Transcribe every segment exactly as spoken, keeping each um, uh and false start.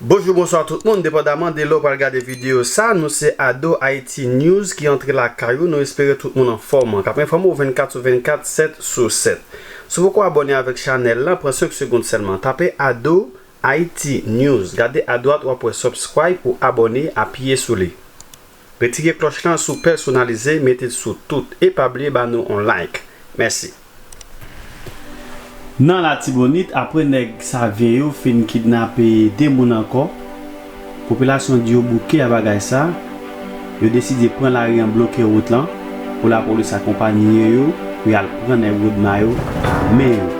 Bonjou, bonswa tout moun, depandaman de lè w pral gade videyo sa, nou se Ado Haiti News ki antre lakay ou, nou espere tout moun anfòm, k ap enfòme w vennkat sou vennkat, sèt sou sèt. Si w poko abòne avèk chanèl lan, pran senk segonn sèlman, tape Ado Haiti News, gade adwat w ap wè subscribe pou abòne, apiye sou li. Retire klòch lan sou pèsonalize, mete l sou tout, e pa bliye ba nou on like. Mèsi. Nan Latibonit, apre nèg Savyen yo fin kidnape de moun ankò, popilasyon di yo bouke a bagay sa, yo deside pran lari an, bloke wout lan pou lapolis akonpaye yo pou y al pran nèg Odma yo a men yo.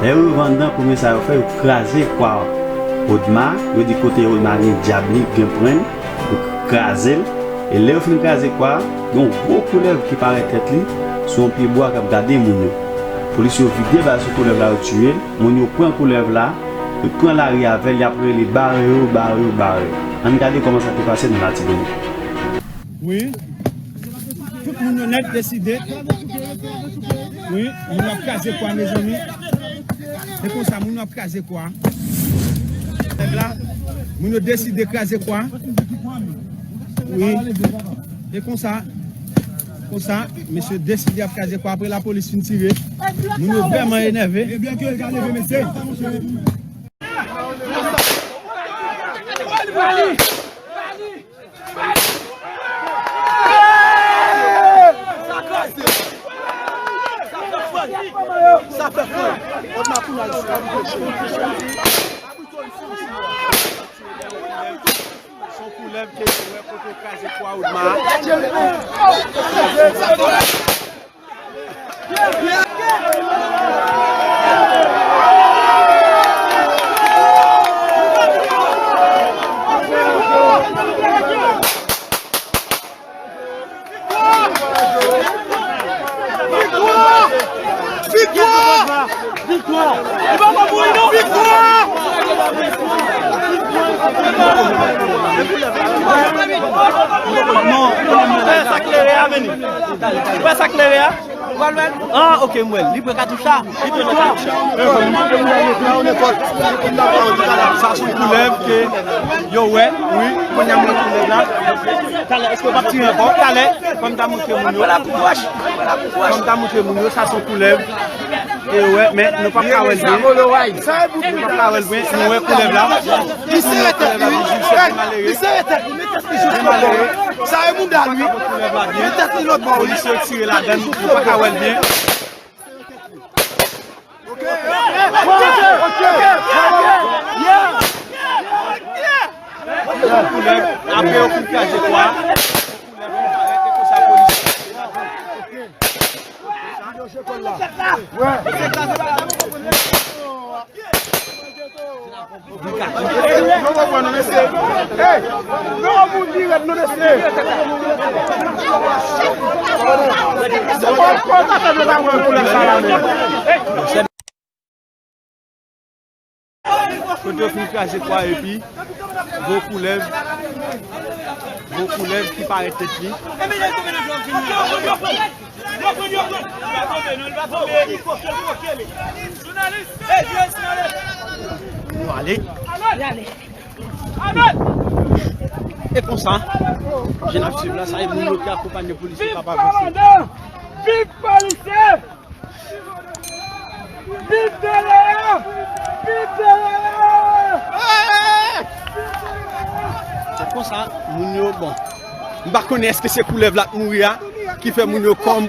Lè yo rive anndan, premye sa yo fè, yo kraze kwa Odma, yo di kote Odma gen dyab li, gen pran l, yo kraze l. E lè yo fin kraze kwa a, gen yon gwo koulèv ki parèt tèt li sou yon pye bwa k ap gade moun yo. Polis yo vide bal sou koulèv la, yo tiye l. Moun yo pran koulèv la, yo pran lari avè l, y ap rele, "Bare yo, bare yo, bare yo." Ann gade kòman sa te pase nan Latibonit. Wi. Tout moun yo nèt deside. Wi, moun yo ap kraze kwa, mezanmi. Se konsa, moun yo ap kraze kwa. Nèg la, moun yo deside kraze kwa. Wi. E konsa, konsa, mesye deside ap kraze kwa apre lapolis fin tire. Moun yo vrèman enève. Sa fè fwè. Odma pou nou al. Son koulèv ke yo wè kote yo kraze kwa Odma. Viktwa! Viktwa! Li pa ka mouri non! Viktwa! Non, non, sa klere a vini. Ou wè sa klere a? Ah, ok, m wè l. Li pran katouch la. Li pran katouch la. Sa se yon koulèv ke yo wè, wi. Kounye a m wè koulèv la. Talè, èske yo p ap tire ankò? Talè, fò m ta montre moun yo. Fò m ta montre moun yo, sa se yon koulèv. E wè, men nou p ap ka wè l byen. Nou p ap ka wè l byen. Nou wè koulèv la. Nou wè koulèv la, li jis malere. Li sere tèt li, men tèt li jis malere. Sa e mouda li. Men tèt li lòt bò wi. Polis yo tire ladann, nou pa ka wè l byen. Koulèv, apre yo fin kraze kwa. Kote yo fin kraze kwa epi gwo koulèv, gwo koulèv ki parèt tèt li. Nou ale. E konsa, jan n ap swiv la, sa e moun yo ki akonpanye polisye k ap avanse. Viv polisye! Viv Deleya! Viv Deleya! Se konsa, moun yo, bon, m pa konnen èske se koulèv la k mouri a ki fè moun yo kòm,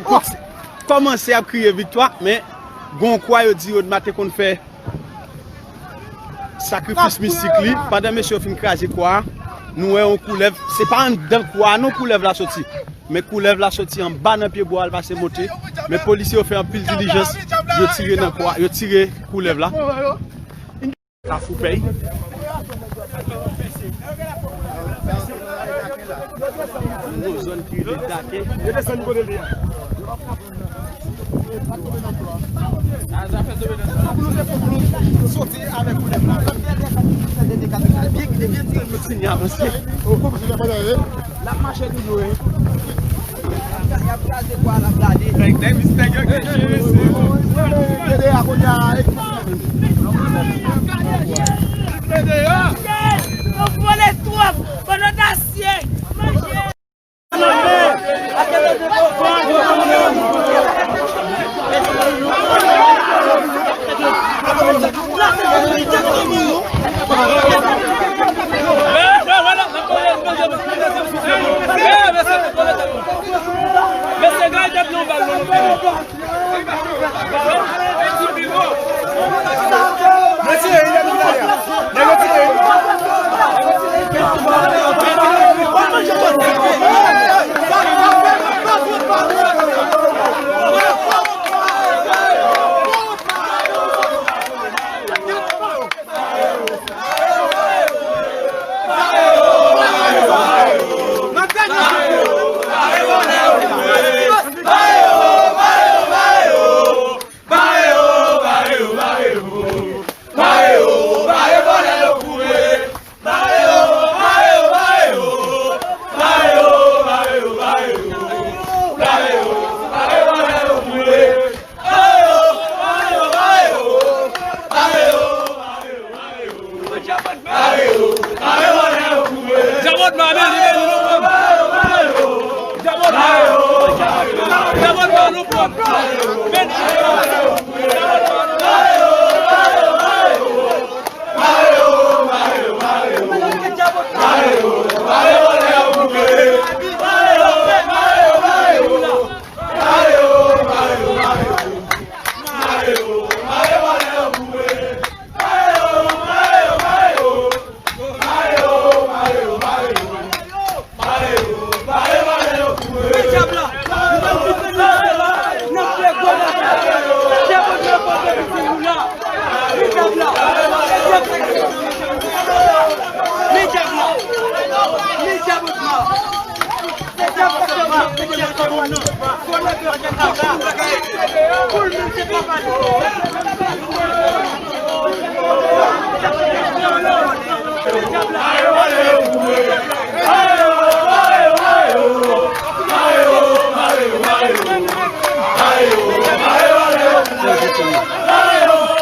kòmanse ap kriye viktwa, men gon kwa yo di Odma te konn fè sakrifis mistik li. Pandan mesye yo fin kraze kwa a, nou wè yon koulèv, se pa anndan kwa a non koulèv la soti, men koulèv la soti anba nan pye bwa a, l pase monte. Men polisye yo fè anpil dilijans, yo tire nan kwa, yo tire koulèv la. Kafou Pèy. Yon zòn ki rele Dake. Soti avèk koulèv la. Kontinye avanse. L ap mache toujou, wi. Nèg, nèg, nèg yo gen cheve, mesye. Dede a kounye a. Dede a.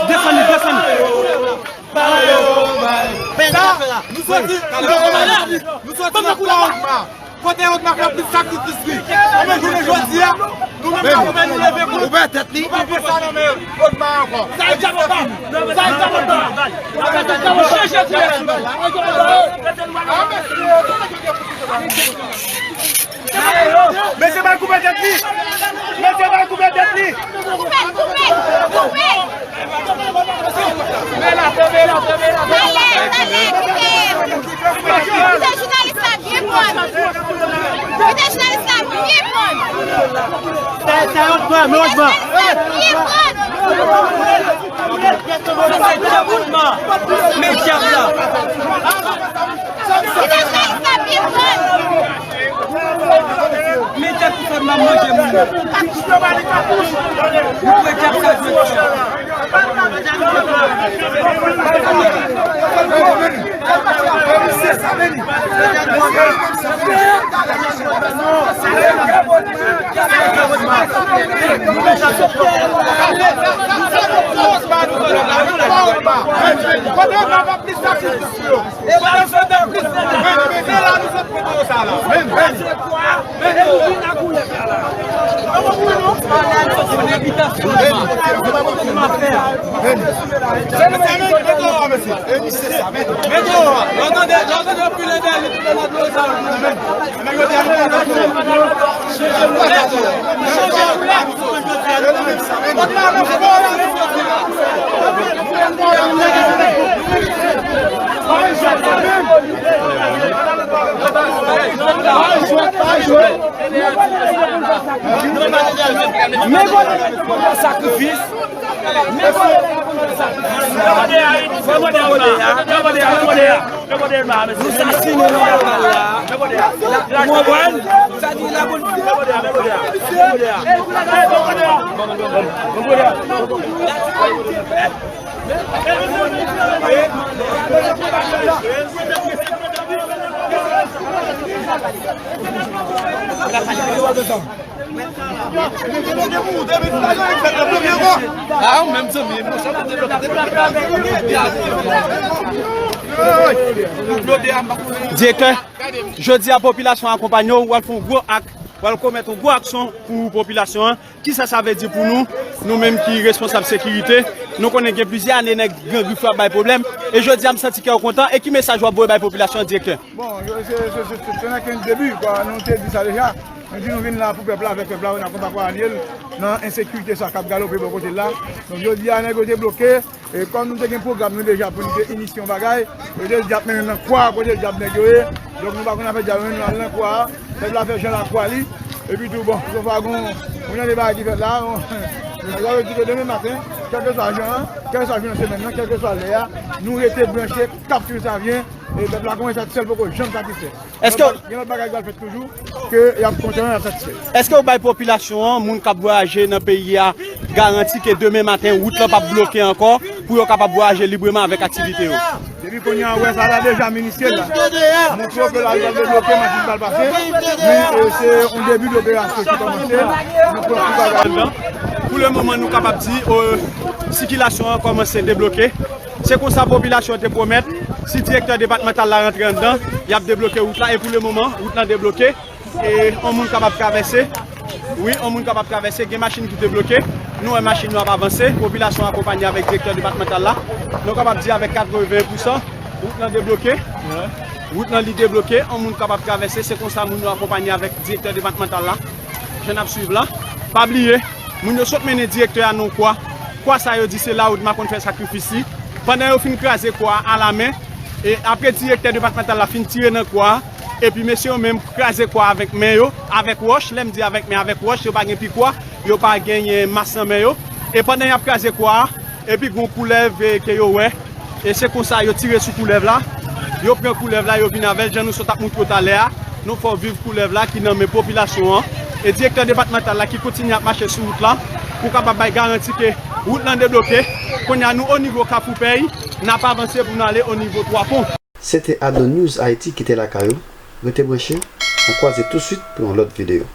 Desann li, desann li. Sa, nou soti, nou soti nan kò Odma. Kote Odma fè plis sakrifis li. Anben jounen jodi a, nou menm nan goumen nou leve kont. Ou pè tèt li. Nou pa pran sa nan men Odma ankò. Sa e djab Odma. Sa e djab Odma. Mesye, bay koupe tèt li. Mesye, bay koupe tèt li. Koupe, koupe, koupe. Pale, pale, kite. Kite jounalis la byen pran. Kite jounalis la byen pran. Sa, sa, Odma, men Odma. Kite jounalis la byen pran. Sa se djab Odma. Men djab la. Kite jounalis la byen pran. Men djab ki fè m ap manje moun nan. Ou kwè djab sa jwe djab. Kote yo nan plis sakrifis yo. E pa nan fè plis. Men, men, se la nou sot kote yo sa la. Men, men. Men kote sakrifis. Men kote sakrifis. Nou sasinen nan lakay la. Ou konprann? Sa di la pou Direktè, jodi a popilasyon akonpanye w, w al fè yon gwo ak, w al komèt yon gwo aksyon pou popilasyon an. Kisa sa vle di pou nou, nou menm ki responsab sekirite? Nou konnen gen plizyè ane nèg Gran Grif yo ap bay pwoblèm, e jodi a m santi kè w kontan. E ki mesaj w ap voye bay popilasyon an, direktè? Bon, se, se, se, se, se nan ken debi, kwa, nou te di sa deja. Nou di nou vin la pou pèp la, avèk pèp la, n ap konpakwa alye l nan ensekirite sa k ap galope bò kote l la. Donk, jodi a, nèg yo te bloke. E kòm nou te gen pwogram nou deja pou nou te inisye yon bagay, yo te di ap mennen nan kwa kote dyab nèg yo ye. Donk, nou pa konn afè dyab, men nou al nan kwa a. Pèp la fè jan lakwa li. Epi tou, bon, so fwa gon, yon jan de bagay ki fèt la, bon, nèg yo di ke demen maten, kèlkeswa jan an, kèlkeswa jou nan semèn nan, kèlkeswa lè a, nou rete branche, k ap swiv Savyen, e pèp la konprann sa, sèl poko janm satisfè. Èske gen lòt bagay k pral fèt toujou, ke y ap kontinye, y ap satisfè. Èske w bay popilasyon an, moun k ap vwayaje nan peyi a, garanti ke demen maten, wout lan p ap bloke ankò, pou yo kapab vwayaje libreman avèk aktivite yo? Depi kounye a, w wè sa la deja, minisye la. Montre w ke lari pral debloke, machin pral pase. Men, e, se yon debi de operasyon ki kòmanse. Nou pran tout bagay anndan. Pou le moman, nou kapab di, e, sikilasyon an kòmanse debloke. Se konsa popilasyon an te pwomèt, si direktè depatmantal la rantre anndan, y ap debloke wout la. E pou le moman, wout lan debloke. E yon moun kapab travèse. Wi, yon moun kapab travèse. Gen machin ki debloke. Nou wè machin yo ap avanse. Popilasyon akonpanye avèk direktè depatmantal la. Nou kapab di avèk katreven pousan, wout lan debloke. Wout lan li debloke. Yon moun kapab travèse. Se konsa moun yo akonpanye avèk direktè depatmantal la. Jan n ap swiv la. Pa bliye, moun yo sot mennen direktè a nan kwa. Kwa sa yo di se la Odma konn fè sakrifis li. Pandan yo fin kraze kwa a alamen, e apre direktè depatmantal la fin tire nan kwa a, epi mesye yo menm kraze kwa avèk men yo, avèk wòch, lè m di avèk men, avèk wòch, yo pa gen pikwa, yo pa genyen mas nan men yo. E pandan y ap kraze kwa a, epi gon koulèv, e, ke yo wè, e se konsa yo tire sou koulèv la, yo pran koulèv la, yo vin avè l, jan nou sot ap montre w talè a, nou fè w viv koulèv la ki nan men popilasyon an, e direktè depatmantal la ki kontinye ap mache sou wout la, pou kapab bay garanti ke wout lan debloke. Kounye a, nou o nivo Kafou Pèy, n ap avanse pou n ale o nivo Twa Pon. Se te Adno News Haïti ki te lakay ou. Rete branche, n a kwaze touswit pou yon lòt videyo.